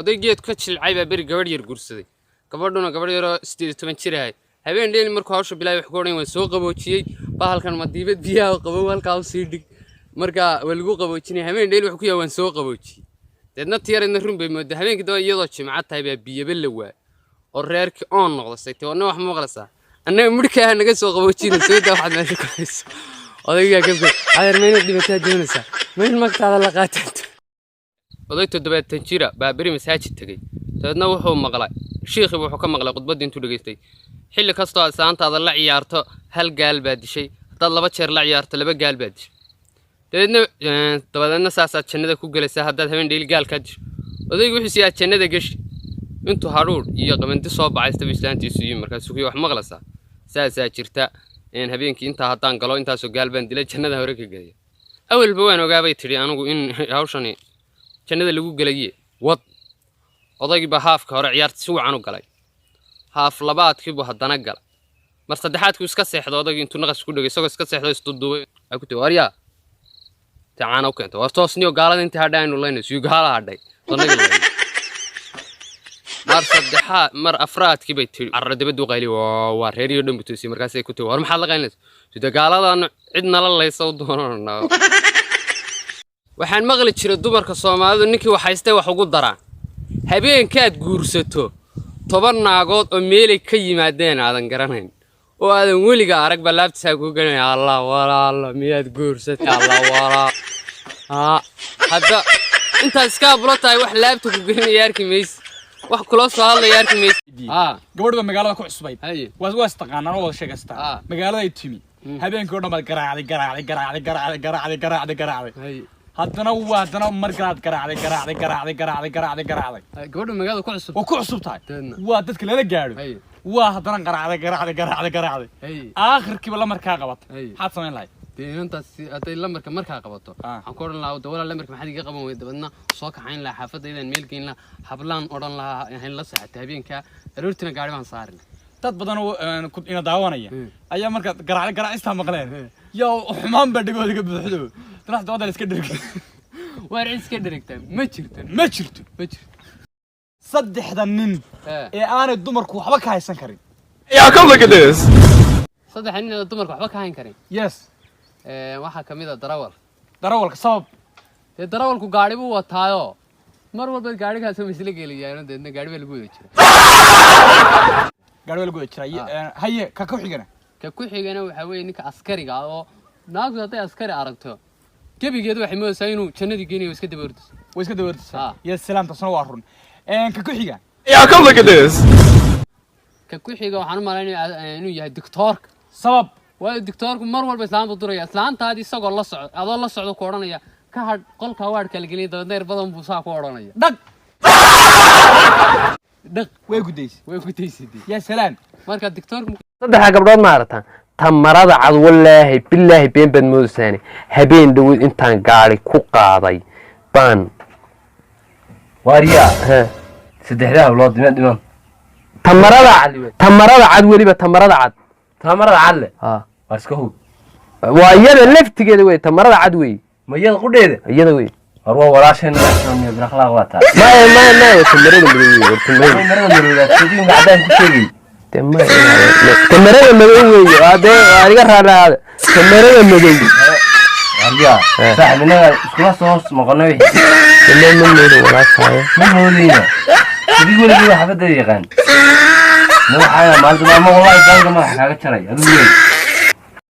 Oday geed ka jilcay baa beri gabadh yar guursaday. Gabadhuna gabadh yaroo 18 jir ahay. Habeen dheeli markuu hawsha bilaabay, wax ku odhan: "Waan soo qaboojiyey bahalkan, madiibad biyaha qabow halkaa u sii dhig." Marka waa lagu qaboojinaya. Habeen dheeli wuxuu ku yahay: "Waan soo qaboojiyey." Deedna tiyareedna run bay moodaa. Habeenkii daba, iyadoo jimco tahay, baa biyaba la waa oo reerkii oon noqda. Saytay warna wax ma maqlaysaa? Annaga midhkaa naga soo qaboojina, soo daa waxaad meesha ku hayso. Odaygaa gabga: "Adeer, ma inaad dhibataa doonaysaa? Ma in magtaada la qaataan?" Oday 70 jira baa beri masaajid tegey. Dabeedna wuxuu maqlay shiikhii, wuxuu ka maqlay khudbaddii intuu dhegaystay: "Xilli kastoo aad islaantaada la ciyaarto, hal gaal baa dishay. Haddaad laba jeer la ciyaarto, laba gaal baa dishay. Dabadeedna saasaad jannada ku gelaysaa haddaad habeen dheeli gaalkaa disho." Odaygu wuxuu siyaa jannada geshi. Intuu hadhuudh iyo qamandi soo bacaystaba islaantiisu yimi. Markaasuu kuyi: "Wax maqlaysaa? Saasaa jirta. Habeenkii intaa haddaan galo, intaasoo gaal baan dilay, jannada hore ka gelaya." "Awalba waan ogaabay," tidhi, "anigu in hawshani jannada lagu gelaye wad." Odaygii baa haafka hore ciyaarta si wacan u galay. Haaf labaadkiibuu haddana galay. Mar saddexaadkuu iska seexdo odaygii, intuu naqas ku dhegay, isagoo iska seexdo isduduubay, ay ku tihi: "Waryaa, ta caana u keento, war toosniyo, gaalada intii hadhay aynu laynay." Siyo gaala hadhay sonnagii laynay. Mar saddexaad, mar afraadkii bay tidhi: "Carra dabaduu qayli." Waa reeriyo dhan buu toosiyey. Markaasay ku tihi: "War, maxaad la qaylinaysa?" Sida gaaladaanu cid nala laysa u doonanaa. Waxaan maqli jiray dumarka Soomaalidu ninkii wax haystay wax ugu daraan. Habeenkaad guursato, 10 naagood oo meelay ka yimaadeen aadan garanayn oo aadan weliga arag baa laabtisaa kuu gelinaya: "Allah walaalo, miyaad guursatay? Allah walaa." Haa, hadda intaad iska abulo tahay, wax laabta ku gelinaya arki maysi, wax kula soo hadlaya arki maysi. Haa. Gabadh baa magaalada ku cusbayd. Waa istaqaanaan oo wada sheekaystaa. Magaaladay timi. Habeenkii oo dhan baad garaacday, garaacday, garaacday, garaacday, garaacday, garaacday, garaacday. Haddana waa haddana mar garaad garaacday, garaacday, garaacday, garaacday, garaacday, garaacday. Gabadha magaalada ku cusub. Waa ku cusub tahay. Deedna. Waa dadka lala gaadho. Waa haddana garaacday, garaacday, garaacday, garaacday. Aakhirkiiba lamarkaa qabatay. Maxaad samayn lahayd? Dee inantaas hadday lambarka markaa qabato, waxaan ku odhan lahaa: "De walaal, lambarka maxaad iga qaban weyda?" Dabadna soo kaxayn lahaa, xaafadaydaan meel geyn lahaa, hablaan odhan lahaa hayn la seexatay habeenkaa, aroortiina gaari baan saari lahaa. Dad badan oo ina daawanaya ayaa markaa garaacday garaacistaa maqleen, yaa xumaan baa dhegooda ka buuxdo danax dabada la iska dhergay. Waar, cid iska dherigtaa ma jirto. Ma jirto. Ma jirto. Saddexda nin ee aanay dumarku waxba ka haysan karin. Y'all, come look at this. Saddex nin oo dumarka waxba ka hayn karin. Yes. Waxaa ka mid a darawal. Darawalka, sabab? Dee darawalku gaari buu wataayo, mar walba gaarigaas ma isla geliyaano, deedna gaari baa lagu wada jira. Gaari waa lagu wada jiraa. Haye, ka ku xigana? Ka ku xigana waxaa weeye ninka askariga ah, oo naagtu hadday askari aragto, gebigeedu waxay moodaysaa inuu jannadii geynayo, iska daba ordayso. Way iska dawartaysaa. Yes, salaam, taasna waa run. Ka ku xiga? Y'all, come look at this. Ka ku xiga waxaan u malaynaya inuu yahay doctoorka. Sabab? Waayo, doctoorku mar walba islaanta duraya. Islaantaadii isagoo la socdo, adoo la socdo, ku odhanaya: "Ka hadh qolka waadhka la geliya." Dabeedna ir badan buu saa ku odhanaya. Dhag. Dhaq. Way gudaysay. Way ku taysidee. Ya salaam. Marka doctoorku Saddexa gabdhood ma aragtaan? Tamarada cad, wallaahi bilaahi, been baad moodaysaan. Habeen dhaweyd intaan gaari ku qaaday baan Waaryaa. He. Saddexdaa hablood dhiman dhiman. Tamarada cad, weliba tamarada cad. Taamarada cadle? Ha. Waa iska hub. Waa iyada laftigeeda wey, tamarada cad wey. Ma iyada qudheeda? Iyada wey. War, waa walaasheen bir akhlaaq waa taa. Maya, maya, maya, tamarada madow wey. War, tamarada marada madowdaa sadiinka cadaan ku sheegay. Dee maya, tamarada madow wey. Waa dee waa iga raali ahaada, tamarada madow. Waaryaa, saaxib, innaga iskula soo hoos noqonay wixii. Dee ma moodo walaashaayo. Ma moodayna, sidii weligii waa xafadeeda yaqaan. Ma waxaa maalinta maamo, wallahi gaariga madaxa kaaga jaray adigu weyn.